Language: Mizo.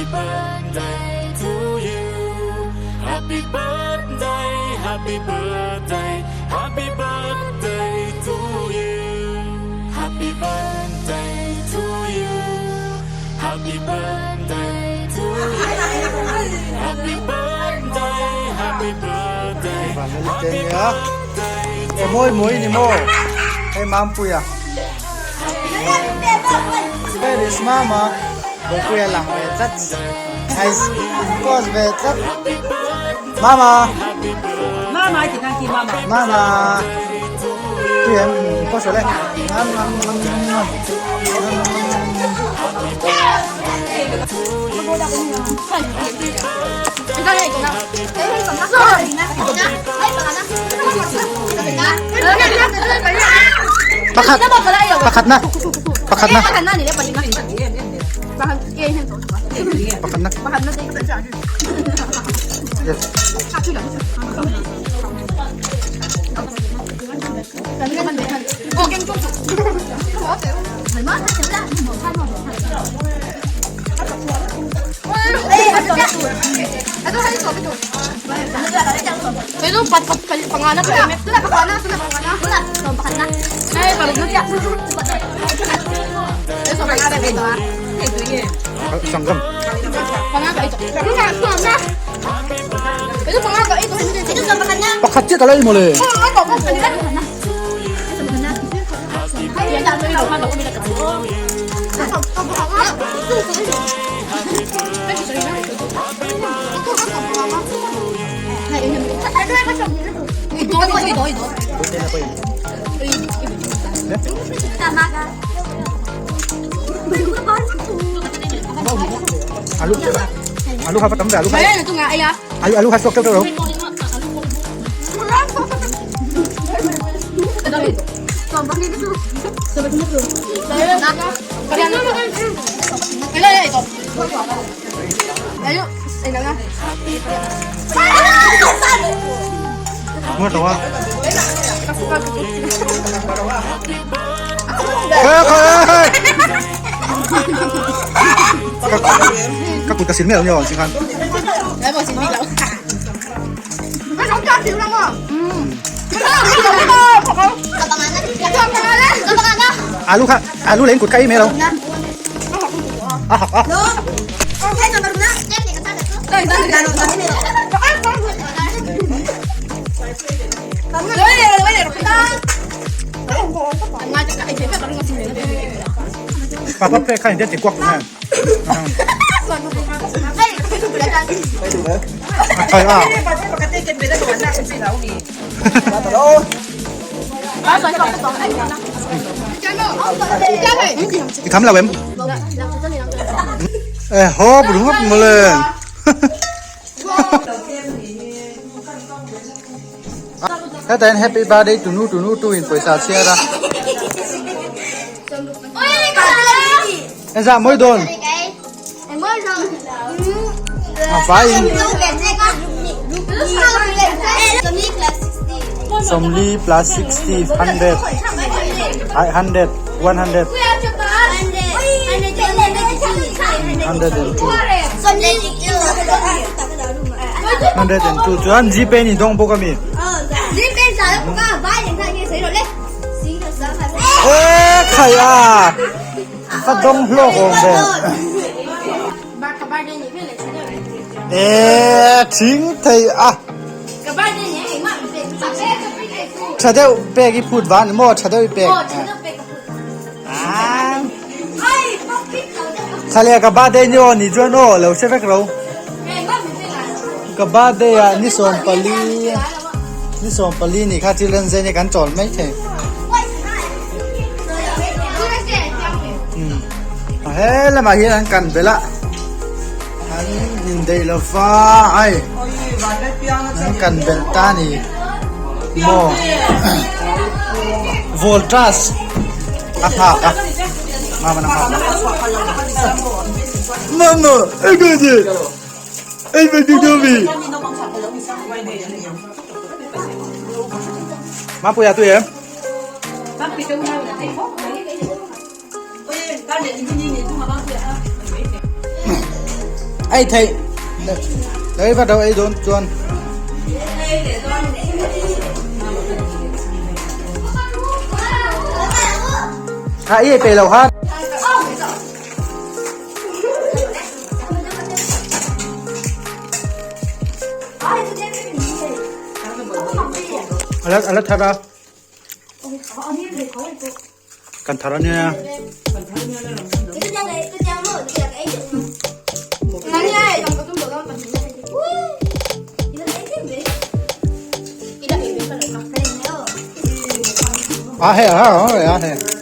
Birthday to you. Happy birthday, happy birthday, happy birthday to you. Happy birthday to you. Happy birthday to you. Happy birthday, happy birthday, happy birthday E mawi mawi ni maw hei Mampuia Where is mama Bawpuia lang ve tlat Hei in post ve tlat Mama Mama Tui em in post rồi đấy Pakhat Pakhat na Pakhat na Pakhat na Yes. Sanggam. Pakhat chiah ka la ei mawle. Alu alu kha tam ve alu kha alu alu kha suak teuh teuh lo. Mua tàu à? Ê, ê, ê. Các cụ ta xin mèo nhiều xin khăn. Alu kha alu lên cột cây mèo đâu? À học à. Papa pe kha in te quắc nè. Khai à. Thì khám là em. Ê hop đúng hop mà lên. Heta hian happy birthday to nu to nu tu in pawisa chhiar a. Engzah mawi dawn? A vaiin 40 plus 60 100 ai 100 100 102 102 chuan gpay ni dawng bawk a mi. Eee khai a ka dawng hlawk awm ve. Eee thing thei a. Tha deuh pek i phut van ni maw tha deuh i pek. Thlaleh ka birthday ni aw ni chuan aw lo hre vek ro. Ka birthday ah ni 14 ni 14 ni kha children's day ni kan chawl mai thei. He lamah hian an kan belh a an indaih lova ai an kan belh ta a ni maw Voltas a nghak a mama a nghak a mama enge ei ve du du mi Mapuia tui em. Ei theih. Ei va do ei dawn chuan. Ha i ei pe lo ha. Ala ala thar a. Kan thar ania. A he a a he.